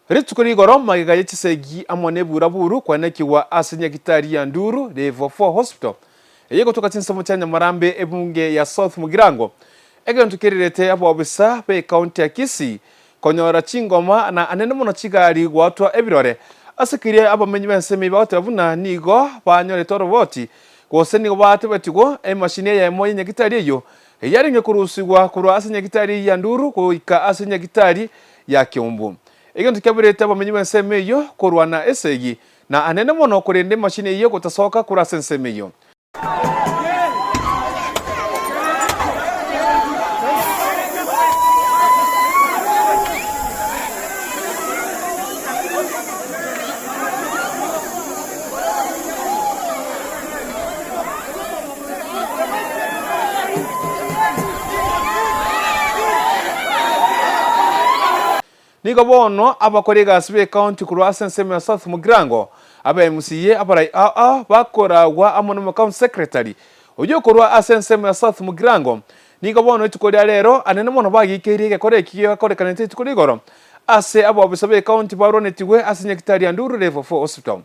Rituko rigoro magega ye chisegi amo nebura-buru kwanekigwa ase nyagitari ya Nduru Level 4 Hospital eye egotoka chinsemo chia Nyamarambe ebunge ya South Mugirango egento kererete abaobisa be ekaunti ya Kisii konyora chingoma na anene mono chigari goatwa ebirore ase keria abamenyi b'ensemo eye bagoteba buna nigo banyorete oroboti gose nigo batebetigwe emashini eyemo ye nyagitari eyio eyarenge korusigwa korwa ase nyagitari ya Nduru goika ase nyagitari ya Keumbu. Egento kiaberete abamenyi b'ensemo eyio korwana esegi, na anene mono korende emashini eyio gotasoka korwa ase ensemo eyio. Nigo bono abakori egasi b'ecounty korwa ase ensemo ya South Mugirango, aba MCA, abarai ao ao bakoragwa amo na omocounty secretary oyio okorwa ase ensemo ya South Mugirango. Nigo bono rituko ria rero anene mono bagikeirie egekora eki gekorekanete rituko rigoro ase abaobisa b'ecounty barwanetigwe ase nyagitari ya Nduru Level 4 Hospital.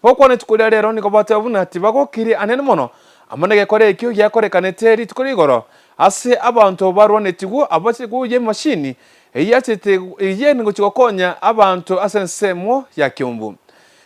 Gokwana rituko ria rero nigo bateba buna tibagokiri anene mono amo negekora ekio giakorekanete rituko rigoro ase abanto barwanetigwe abache goyia emashini eyio yachete eyio gochia gokonya abanto ase ensemo ya Kiumbu.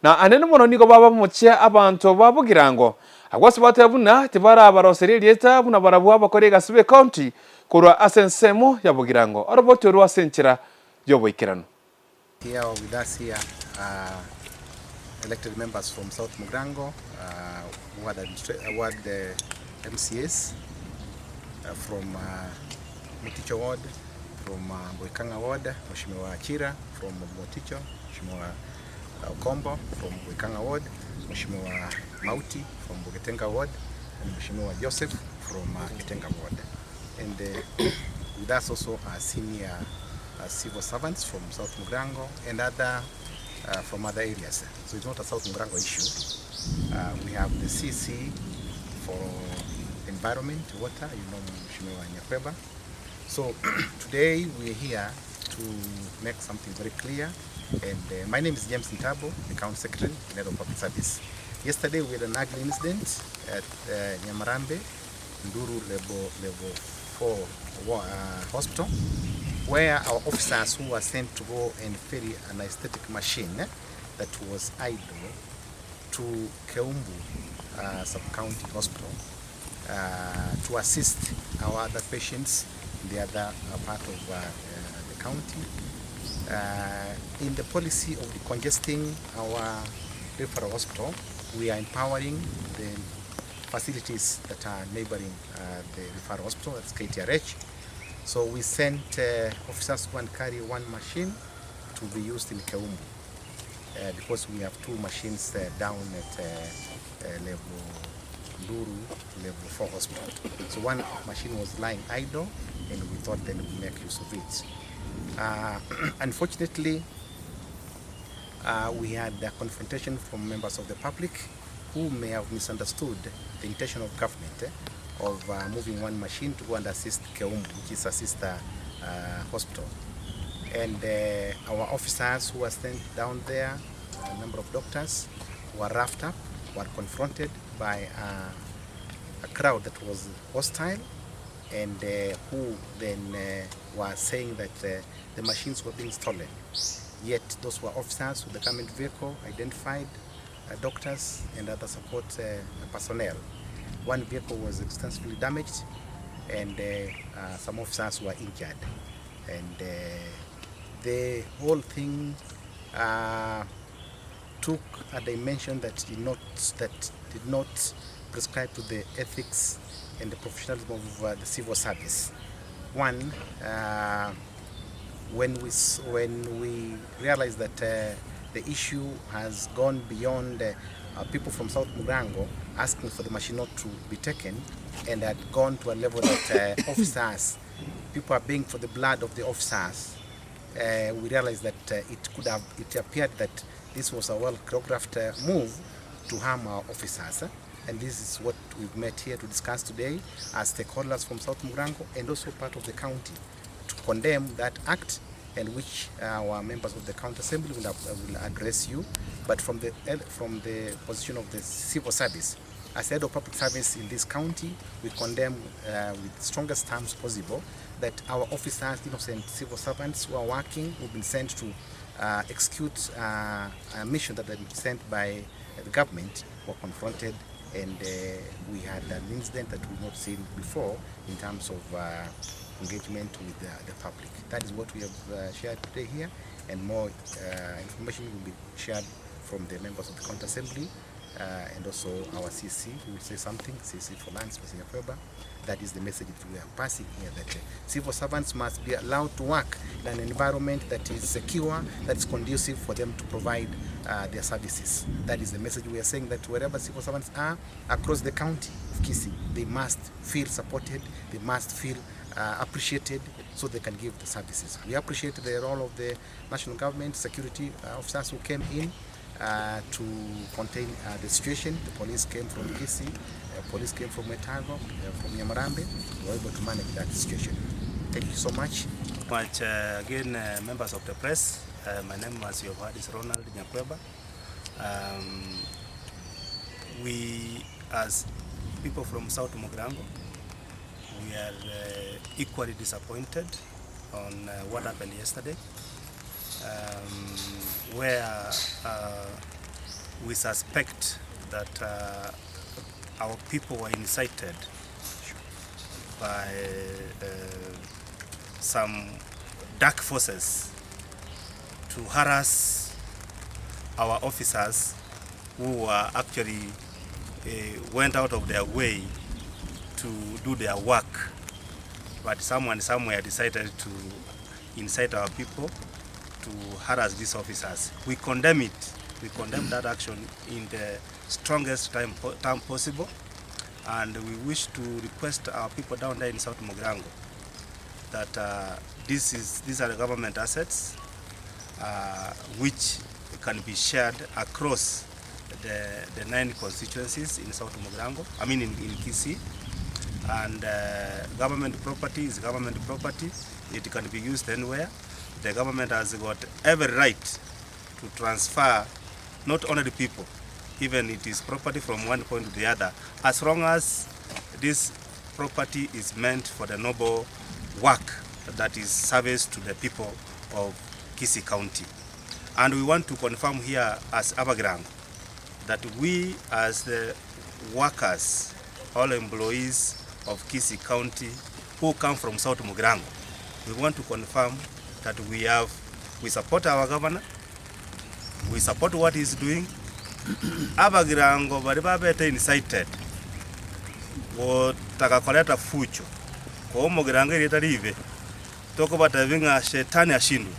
Na anene mono nigo babamochia abanto ba Bogirango agwo ase bateba buna tibarabaroseria erieta buna barabwo abakori egasi b'ecounty korwa ase ensemo ya Bogirango oroboti orwo ase enchera y'oboikeranu. Here with us here are elected members from South Mugirango, uh, ward, administra- ward uh, MCAs uh, from uh, Moticho Ward, from uh, Boikanga Ward, Mheshimiwa Achira from Moticho, Mheshimiwa Okombo from Boikanga Ward, Mheshimiwa Mauti from Bogetenga Ward, and Mheshimiwa Joseph from uh, Getenga Ward. And uh, with us also are senior uh, civil servants from South Mugirango and other uh, from other areas. So it's not a South Mugirango issue. Uh, we have the CC for environment, water, you know, Mheshimiwa Nyakweba. So today we are here to make something very clear. And uh, my name is James Ntabo, the County Secretary, Nairobi Public Service. Yesterday we had an ugly incident at uh, Nyamarambe, Nduru Level, level 4 uh, Hospital, where our officers who were sent to go and ferry an aesthetic machine that was idle to Keumbu uh, Sub-County Hospital uh, to assist our other patients in the other uh, part of uh, uh, the county. Uh, in the policy of decongesting our referral hospital, we are empowering the facilities that are neighboring uh, the referral hospital, that's KTRH. So we sent uh, officers who can carry one machine to be used in Keumbu uh, because we have two machines uh, down at uh, uh, level Nduru level 4 hospital. So one machine was lying idle and we thought then we make use of it. Uh, unfortunately, uh, we had a confrontation from members of the public who may have misunderstood the intention of government eh, of uh, moving one machine to go and assist Keumbu, which is a sister uh, hospital. And uh, our officers who were sent down there, a number of doctors, were roughed up, were confronted by uh, a crowd that was hostile and uh, who then uh, were saying that uh, the machines were being stolen. Yet those were officers with the government vehicle identified uh, doctors and other support uh, personnel. One vehicle was extensively damaged and uh, uh, some officers were injured. And uh, the whole thing uh, took a dimension that did not, that did not prescribe to the ethics and the professionalism of uh, the civil service. One, uh, when we, when we realized that uh, the issue has gone beyond uh, uh, people from South Mugirango asking for the machine not to be taken and had gone to a level that uh, officers, people are being for the blood of the officers. Uh, we realized that uh, it could have, it appeared that this was a well choreographed uh, move to harm our officers. And this is what we've met here to discuss today as stakeholders from South Mugirango and also part of the county to condemn that act. and which our members of the county assembly will, will address you. But from the, from the position of the civil service, as head of public service in this county, we condemn uh, with strongest terms possible that our officers, innocent civil servants who are working, who've been sent to uh, execute uh, a mission that had been sent by the government, were confronted and uh, we had an incident that we've not seen before in terms of uh, engagement with the, the public. That is what we have uh, shared today here, and more uh, information will be shared from the members of the County Assembly uh, and also our CC who will say something, CC for Lands, Mr. Nyakweba. That is the message that we are passing here, that uh, civil servants must be allowed to work in an environment that is secure, that is conducive for them to provide uh, their services. That is the message we are saying, that wherever civil servants are across the county of Kisii, they must feel supported, they must feel uh, appreciated so they can give the services. We appreciate the role of the national government security uh, officers who came in uh, to contain uh, the situation. The police came from Kisii, uh, police came from Etago, uh, from Nyamarambe. We were able to manage that situation. Thank you so much. Much uh, again, uh, members of the press. Uh, my name, as you have heard, is Ronald Nyakweba. Um, we, as people from South Mugirango, we are uh, equally disappointed on uh, what happened yesterday, um, where uh, we suspect that uh, our people were incited by uh, some dark forces to harass our officers who were actually uh, went out of their way to do their work. But someone somewhere decided to incite our people to harass these officers. We condemn it. We condemn that action in the strongest time, term possible. And we wish to request our people down there in South Mugirango that uh, this is, these are the government assets uh, which can be shared across the, the nine constituencies in South Mugirango, I mean in, in Kisii. And uh, government property is government property. It can be used anywhere. The government has got every right to transfer not only the people, even it is property from one point to the other, as long as this property is meant for the noble work that is service to the people of Kisii County. And we want to confirm here as Abagirango that we as the workers, all employees of Kisii County who come from South Mugirango, we want to confirm that we have, we support our governor, we support what he's doing. Abagirango bari babete incited gotaka koreta fucho ko omogirango erieta ribe tokobatebi ng'a shetani ashindwe.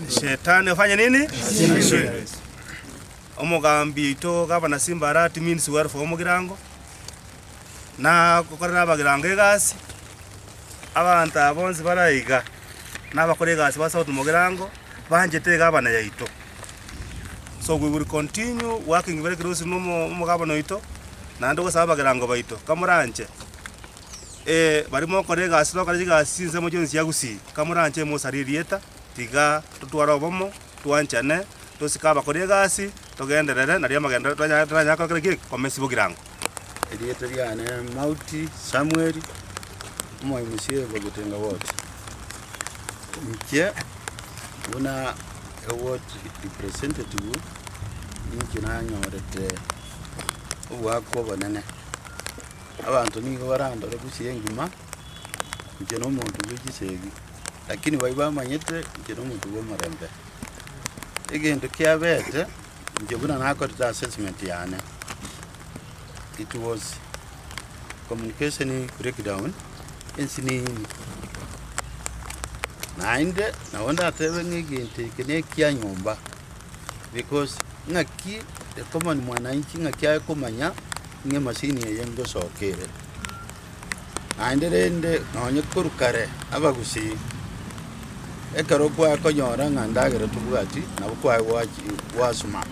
Shetani afanye nini? Ashindwe. Omogambi oito Gavana Simba Arati means well for omogirango, na gokorera abagirango egasi, abanto aba bonsi bare iga, na abakora egasi ba South Mugirango, banchete egavana yaito. So we will continue working very closely na omo omogavana oito, naende gosaba abagirango baito, kamoranche baria mokora egasi tokore chigasi chinsemo chionsi chia Gusii, kamoranche mosari erieta, tiga totware obomo, twanchane, tosike abakori egasi, togenderere nario amagenderero twanya toranyare gokora ki? Komesi bogirango. Erieta riane Mauti Samuel, omo MCA Bogetenga Ward. Inche buna eward representative, ninche nanyorete oboaka obonene. Abanto nigo barandore gusii engima, inche na omonto bwe chisegi, lakini baria bamanyete inche na omonto bwa omorembe. Egento kiabete, inche buna nakorete assessment yane, it was communication breakdown ensinini. Naende nabo ndatebe ng'a egento eke na ekia nyomba because ng'aki the common mwananchi ng'aki aye komanya ng'a emashini eye ngosoka ere. Naende rende nonye korwa kare abagusii, ekero kwakonyora ng'a ndagera tobwati, nabo kwaye gwachi gwasuma,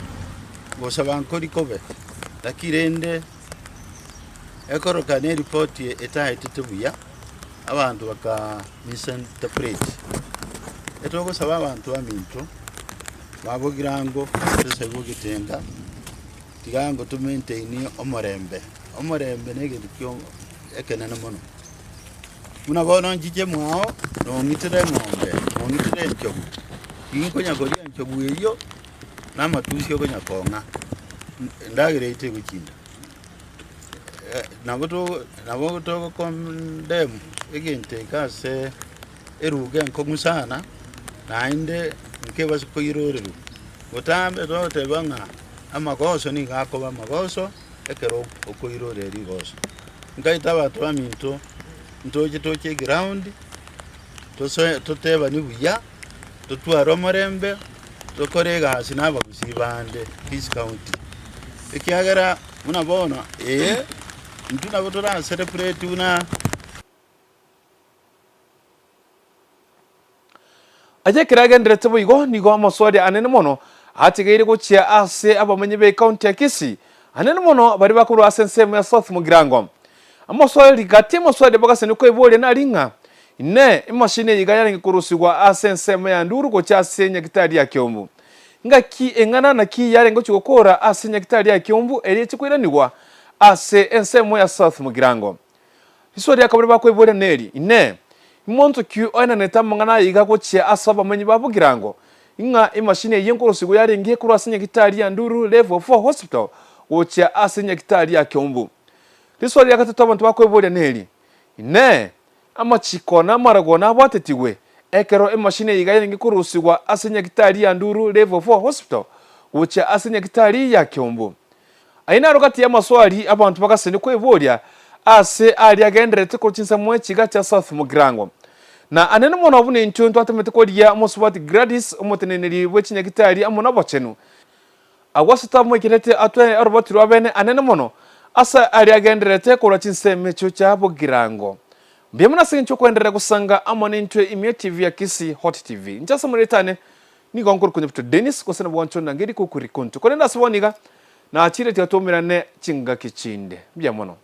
gosaba nkori kobe, lakini rende ekorokana eripoti etaetete buya. abanto baka misinterpret. Etogosaba abanto baminto babogirango ase bogetenga tiga to maintain omorembe, omorembe na egento kio ekenene mono. Buna bono nchiche mwao nong'itire eng'ombe, nong'itire enchogu, tinkonya koria enchogu eyio na amatusi okonya kong'a, endagera eyio tegochinda. Nabo to nabo togokondem egento eke ase eruga enkong'u sana, naende nkebase koirorerwa. Botambe togoteba ng'a amagoso nigo akoba amagoso ekero okoirorera rigoso. Nkaete abanto baminto ntoche toche eground, tosoe totebani buya, totware omorembe, tokore egasi na abagusii bande Kisii County. Ekiagera buna bono ee, intwe nabo tora celebrate buna. Aye ekero agenderete boigo nigo amaswali anene mono atigaire gochia ase abamenyi b'ecounty ya Kisii, anene mono baria bakorwa ase ensemo ya South Mugirango. Amaswali gati amaswali bagasani koiboria nari ng'a, Inee, emashini eye iga yarenge korusigwa ase ensemo ya Nduru gochia ase nyagitari ya Kiambu? Ngaki eng'ana naki yarenge gochia gokora ase nyagitari ya Kiambu eria eche koiranigwa ase ensemo ya South Mugirango? Riswali ria kabere bakoiboria neri, Inee, imonto ki oenanete amang'ana aya iga gochia ase abamenyi ba Bogirango, ng'a emashini eyio nkorosigwa yarenge korwa ase nyagitari ya Nduru Level 4 Hospital gochia ase nyagitari ya Kiambu? Riswali ria gatato abanto bakoiboria neri, Inee, amachiko na amarago nabwatetigwe ekero emashini eye iga yarenge korusigwa ase nyagitari ya Nduru Level 4 Hospital gochia ase nyagitari ya Kiambu? Ayio naro gati y'amaswali abanto bagasenia kweboria aase aria agendererete korwa chinsemo chiga chia South Mugirango. Na anene mono buna intwe ntwatemete korigia omosubati Gladys, omoteneneri bwe chinyagitari amo nobochenu. Agwo ase twamoikerete atwe oroboti rwa bene anene mono ase aria agendererete korwa chinsemo echio chia Bogirango. Mbuya mono ase engencho y'okoenderera gosanga amo nintwe ime ya TV ya Kisii Hot TV. Inche ase omorero tane Nigo nkorokwa Nyabuto Dennis, gose nabo gwanchwa Nangeri Kukuri Kuntu. Korende ase bono iga, nachire tiga twaumerane chingaki chinde. Mbuya mono.